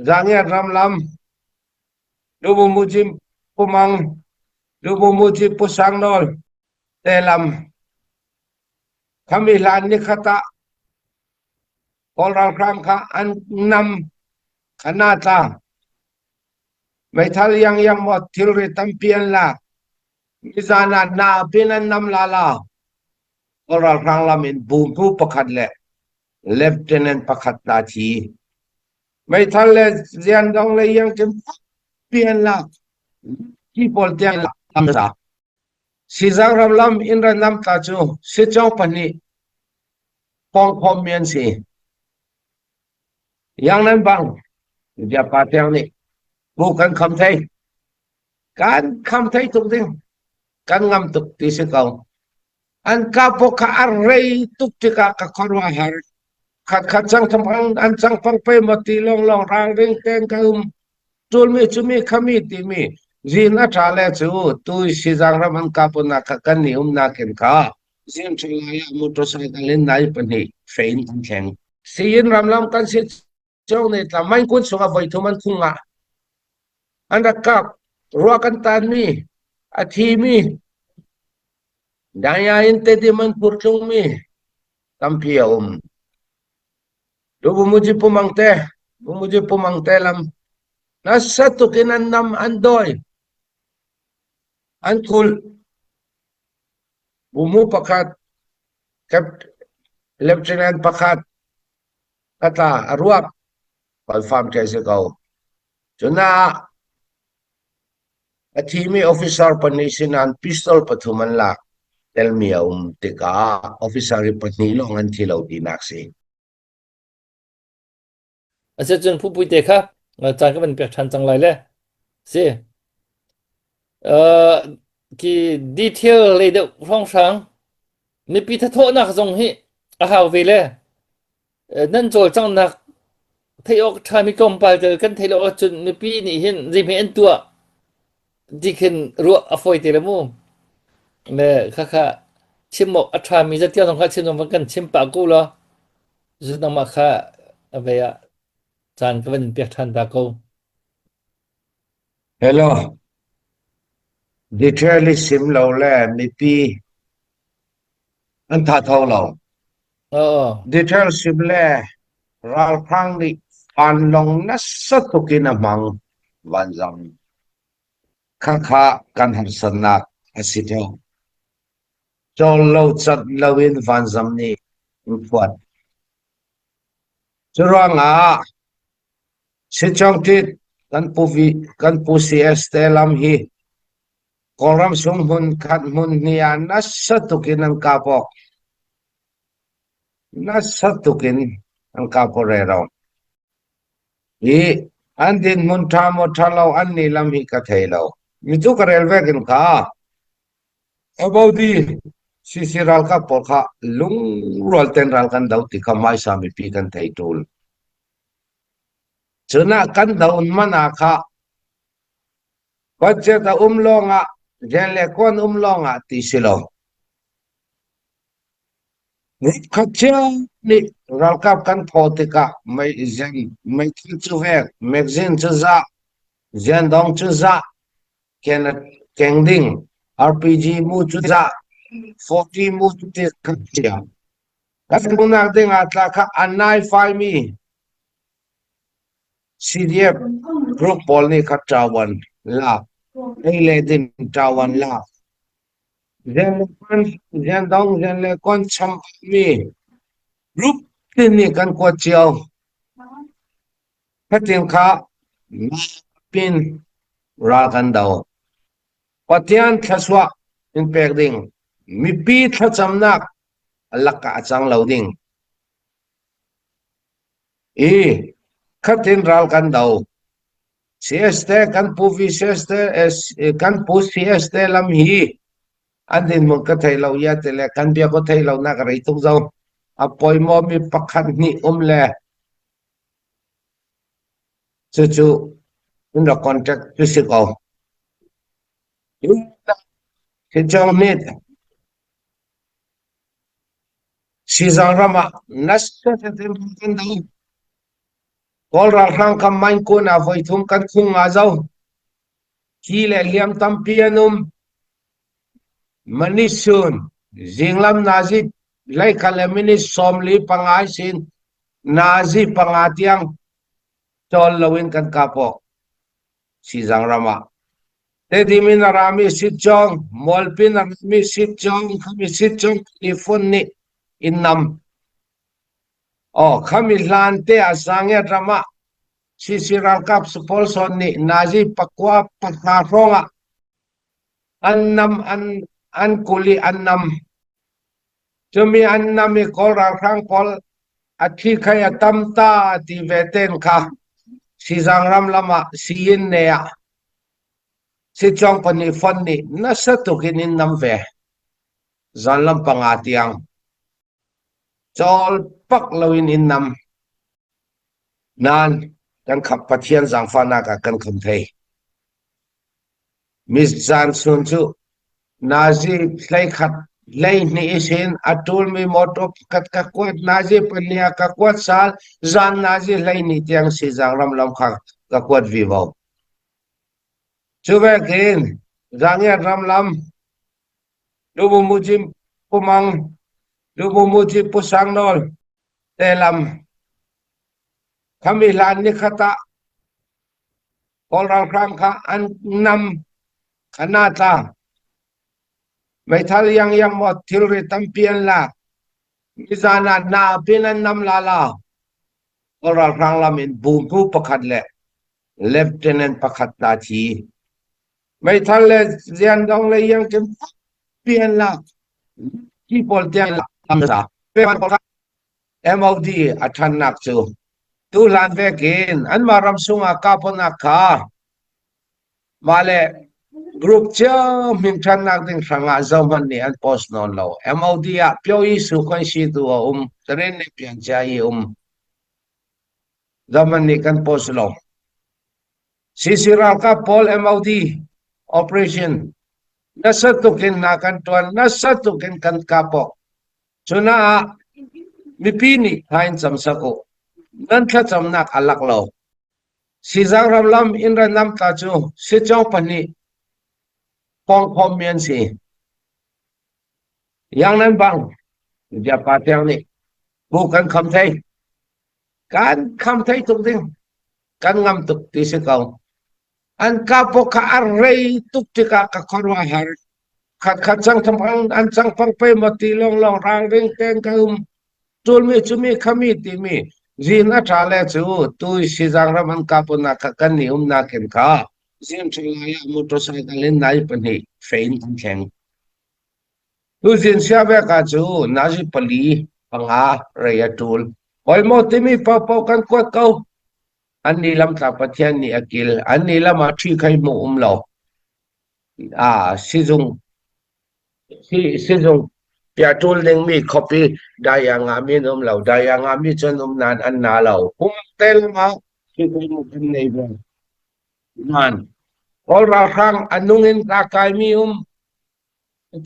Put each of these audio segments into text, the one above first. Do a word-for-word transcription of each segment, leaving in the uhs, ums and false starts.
Zangian ram lam, Lubumuji Pu Mang, Lubumuji Pu Sang Nawl te lam, khami hlan ni khat ah Kawl ralhrang kha an nam kha na ta, meithal iang iang maw thilri tampi an lak, mizan ah na pin an nam lala, Kawl ralhrang lam in bumpu pakhat le lieutenant pakhat ta thi, meithal le zian dong le iang kim pian lak, ki pawl tiang lak tam sa. Sizang ram lam in ran nam ta chu si chong pahnih pawng khawm mian si. Yang nan bang, bia pa tiang ni bu kan kham thei, kan kham thei tuk ding, kan ngam tuk ti si kau. An ka pawh kha a rei tuk tikah ka khuaruahhar. Khat khat chang tham an, an chang pang pei maw ti lawnglawng, rang ring teng ka um. Tul mi cu mi kha mi ti mi. Zin a ṭha le cu tui sizang ram an ka pawh nak kha kan ni um nakin kha zin ṭha lai ah motorcycle in nai pahnih feh in kan thleng. Si in ram lam kan si cawng nih tla, main kun sungah voi thum an khung ah an rak kap, ruak an tan mi, a thi mi, daya in te di man pur tlung mi tampi a um. Lu Bumuji Pu Mang te, Bumuji Pu Mang te lam nasa tukin an nam, an dawi, an kulh. Bumu pakhat, Cap-, Lieutenant pakhat, kata a ruak, confirm thei si ko. Cuna a thi mi officer pahnih sinan pistol pathum an lak tel mi a um tikah officer hi pahnih lawng an thi lo tinak si. A si cun Pu Puite kha, uh, caan ka van pek ṭhan cang lai le si. Uh, ki detail lei deuh hrawnghrang mipi thathawhnak zong hi a hau ve le, uh, nan cawlcanghnak theih awk ṭhami tlawmpal tel kan theih lo ahcun mipi nih hin zeihmeh an tuah ti khin ruah a fawi ti le mu. Le khakha chim awk a ṭhami zatiang zong kha chim zong van kan chim pah ko law, cu nangmah kha a vei ah caan ka van in piak ṭhan ta ko. Hello. Detail i sim lo le mipi an thatho lo. Oh. Detail sim le ralhrang nih fanlong nasa tukin a hmang vanzam. Khakha kan harsatnak a si ṭheu. Cawl lo cat lo in vanzam nih an phuat. Curuangah si cawng tit kan pu vi-, kan pu C S te lam hi Kawlram sung hmun khat hmun hnih ah nasa tukin an kap awk. Nasa tukin an kap aw rero. Hi an dinhmun ṭha maw ṭha lo, an ni lam hi ka thei lo. Mi cu ka rel vekin kha, abodi C C ralkap pawl kha lungrual ten ral kan do ti kha hmaisa mipi kan thei ṭul. Cunah kan do hmanh ah kha budget a um lawngah, rian le kuan um lawngah ti si lo. Khat cia nih ralkap kan phaw tikah mei, zian, meithal cu vek, magazine cu zah, zian dong cu zah, keng ding, R P G mu cu zah, forty mu cu ti khat cia. Kan duhnak dingah tla kha an nai fai mi C D F group pawl nih kha ṭawan lak, ei le din ṭawan lak. Zian le kuan, zian dong, zian le kuan cham mi group tin nih kan kuat cio. Khatin kha mapin ral kan do. Pathian thluasuah in pek ding, mipi thlacamnak a lakah a cang lo ding. I khatin ral kan do. C S te kan pu V C S te, eh, kan pu C S te lam hi an dinhmun ka thei lo ia ti le kan bia ko thei lo nak a rei tuk zo. A poimaw mi pakhat hnih um le cucu in rak contact tu si ko. Hi cawng hnit. Sizang ram ah nasa tein kan do. Kawl ralhrang kha mainkun a voi thum kan khung nga zo. Thi le hliam tampi an um. Manisun, zinglam nazi hleikhat le minit sawmli panga sin, nazi panga tiang chawl loin kan kap aw. Sizang ramah. Tedim in a rami Sitjong, Mualpi in a rami Sitjong, khami Sitjong ni fon ni in nam. Aw, khami hlante a Zangiat ramah, C C ralkap supol sawn ni, nazi pakua pakha hrawngah an nam, an, an kuli an nam. Cumi an nam i Kawl ralhrang pawl a thi khai a tam ta ti ve ten kha, Sizang ram lamah, Siyin ne ah, Sitjong pahnih fon ni nasa tukin in nam ve. Zanlam panga tiang chawl pak loin in nam. Nan kan kham, Pathian zangfahnak ah kan kham thei. Mizan sun cu nazi hleikhat hleihnih ihsin a ṭulmi mawṭaw pakhat ka kuat, nazi pahnih ah ka kuat sal, zan nazi hleihnih tiang Sizang ram lam kha ka kuat vivo. Cuvekin Zangiat ram lam, Lubumuji Pumang, Lubumuji Pusang Nawl te lam, khami hlan ni khat ah Kawl ralhrang kha an nam kha na ta. Meithal yang yang maw thilri tampi an lak. Mizan ah napin an nam lala. Kawl ralhrang lam in buhmu pakhat le lieutenant pakhat ta thi. Meithal le zian dong le yang kin pian la. Ki pawl tiang la. Tam sa. Pe man pawl kha M O D a ṭhannak cu tu hlan vekin anmah ram sungah kap awknak kha mah le group cio hming ṭhannak ding hrangah zohman nih an post nawn lo. M O D ah Pyo Isu khuai si tu a um, Taren nih pian cia i um. Zohman nih kan post lo. C C ralkap pawl M O D operation nasa tukin na kan ṭuan, nasa tukin kan kap aw. Cunah mipi nih thla in camsak uh. Nan thlacamnak a lak lo. Sizang ram lam in ran nam ta cu Sitjong pahnih pawngkhawmmi an si. Yang nan bang, biapa tiang nih bu kan kham thei. Kan kham thei tuk ding, kan ngam tuk ti si ko. An kap aw kha a rei tuk tikah ka khuaruahhar. Khat khat cang tham an, an cang pang pei maw ti lawnglawng rang ring ten ka um. Ṭulmi cumi khami timi zin a ṭha le cu tui Sizang ram an kap awknak kha kannih umnak in kha zin ṭha lai ah motorcycle in nai pahnih feh in kan thleng. Tuzin sia vek ah cu nazi pali panga rei a ṭul. Poimaw timi paohpaoh kan kuat ko. Annih lam tla Pathian nih a kil. Annih lam ah ṭhi khai hmuh um lo. Aa, sizung, si, sizung pia ṭul dingmi khuapi dai a ngahmi an um lo. Dai a ngahmi cu an um nain an na lo. Pumangte lam ah ṭhi khai hmuh kan nei ve. Nan Kawl ralhrang a nung in kaa kaimi um.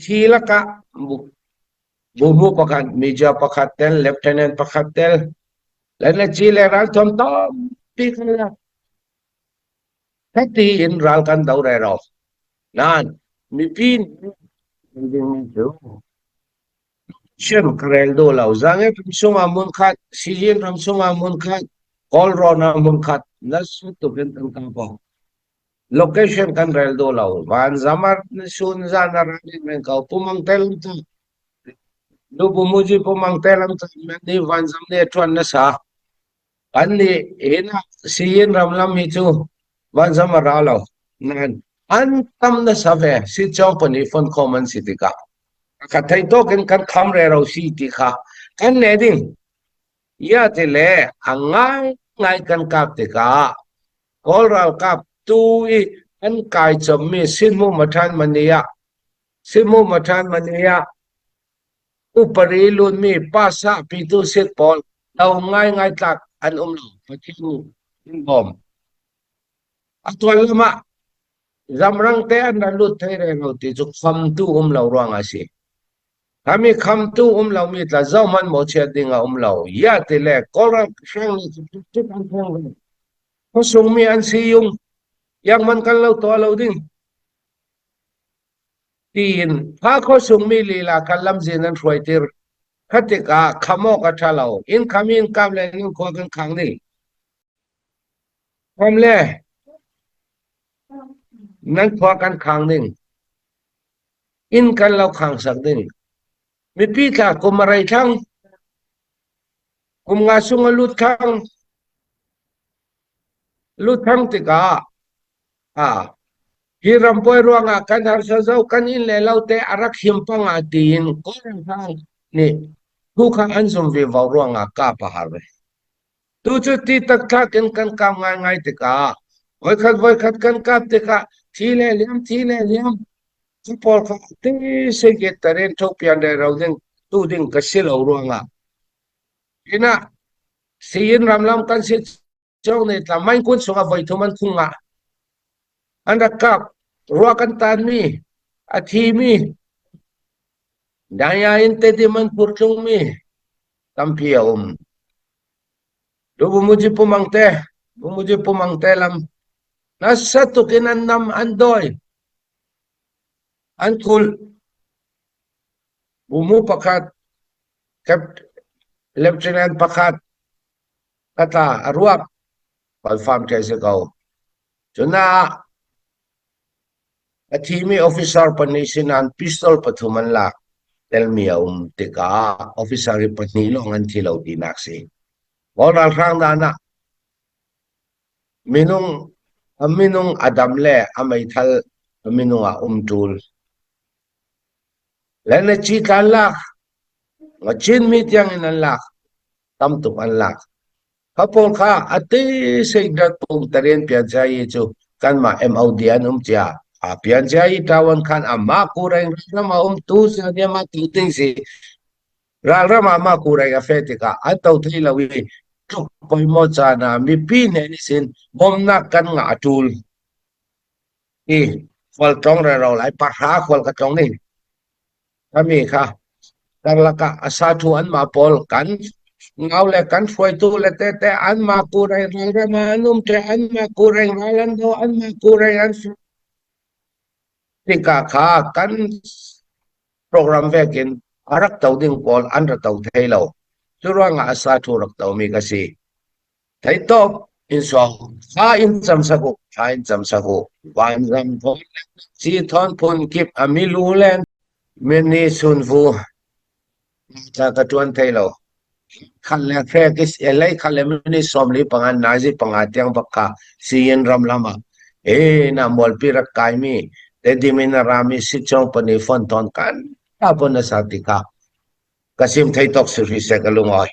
Thi lakah bu, buhmu pakhat, major pakhat tel, lieutenant pakhat tel, le na ci le ralthuam tampi kan lak. Khati in ral kan do rero. Nan mipi nih kan ding mi cu. Shem ka rel duh lo. Zangiat ram sungah mun khat, Siyin ram sungah mun khat, Kawl rawn ah mun khat, nasa tukin kan kap aw. Location kan rel duh lo. Vanzam ah sun zan a ralin men ko. Pumangte lam tla, Lubumuji Pumangte lam tla, men ni vanzam ni a ṭuan nasa. Annih hinah Siyin ram lam hi cu vanzam a ra lo. Nan an tam nasa ve. Sitjong pahnih fon khawm an si tikah, kha thei tawkin kan kham rero si ti kha kan ne ding. Ya ti le a ngaingai kan kap tikah Kawl ralkap tu i an kai cawmmi Sinhmu Mathan Mania, Sinhmu Mathan Mania upari lunmi pasa pitu sik pawl lo ngaingai tlak an um lo. Pathian in bawm. A tual lamah zamrangte an rak lut thei rero ti cu khamtu um lo ruangah a si. Hami khamtu um lo mi tla zo man mo chiat ding a um lo. Ya ti le, Kawlral hrang ni chu chu kan hrang lo. Khawsung mi an si yung. Yang man kan lo tua lo ding. Tiin, pha khawsung mi lila kan lamzin an hruaitir. Khatika, khamawk a tha lo. In kham in kap le ning khua kan khang ding. Kham le. Nan khua kan khang ding. In kan lo khangsak ding. Mipi tla kum a rei thlang. Kum nga sung a lut thlang. Lut thlang tika. A. Hi rampuai ruanga kan harsa zo kan in le lo te a rak him panga tiin Kawlral hrang ni. Thu kha an zum vivo ruanga ka pa har ve. Tu chu ti tak thakin kan kap ngaingai tika. Voikhat voikhat kan kap tika. Thi le liam, thi le liam. Chu pawl kha ti se git tarin tho pian dai rau ding, tu ding ka si lo ruanga. Ina, si in ramlam kan si chong ni tla main kun sunga voi thu man khunga. An rak kap, ruak an tan mi, a thi mi. Daya in te di man pur tlung mi. Tampi a um. Lu bu muji pumang te, bu muji pumang te lam. Nasa tukin an nam an doi. An kul. Bu mu pakhat. Kep, Lieutenant pakhat. Kata a ruak. Confirm te se kau. Chuna a thi mi officer pani sinan pistol pathum an lak. Tel mi a um tika officer hi pani long an thi lo ti nak si. Kawlral hrang dana. Minung, a minung a dam le a meithal a minung a um tul. Le na chi tlan lak. Nga chin mi tiang in an lak. Tam tuk an lak. Kha pawl kha a ti sei dat pung tarian pian sia i chu kan ma M O D an um cia. A pian sia i tawan khan a ma ku reng ram a um tu sia dia ma tu ting si. Ral ram a ma ku reng a fe tika a to thei lo i tuk poi mo cha na mi pi ne ni sin bom na kan nga tul. I, khual tawng rero lai, pahra khual ka tawng ni. Kami kha, kan laka a sa thu an ma pawl kan, ngau le kan hruai tu le te te an ma ku reng reng rama an um te an ma ku reng ral an do an ma ku reng an su. Tika kha kan program vekin a rak tau ding pawl an ra tau thei lo. Chu ruanga a sa thu rak tau mi ka si. Thei tawp in suak, kha in chamsak uh, kha in chamsak uh. Vanzam thawn, si thawn phun kip a mi lu len, mi ni sun vu. Cha ka tuan thei lo. Khat le khe kis e lei khat le mi ni som li panga na zi panga tiang bak kha si in ram lama. E na mual pi rak kai mi. Te di mi na ra mi si chong pani phone thawn kan. Ta pon na sa ti kha. Ka sim thei tawk si ri se ka lung oi.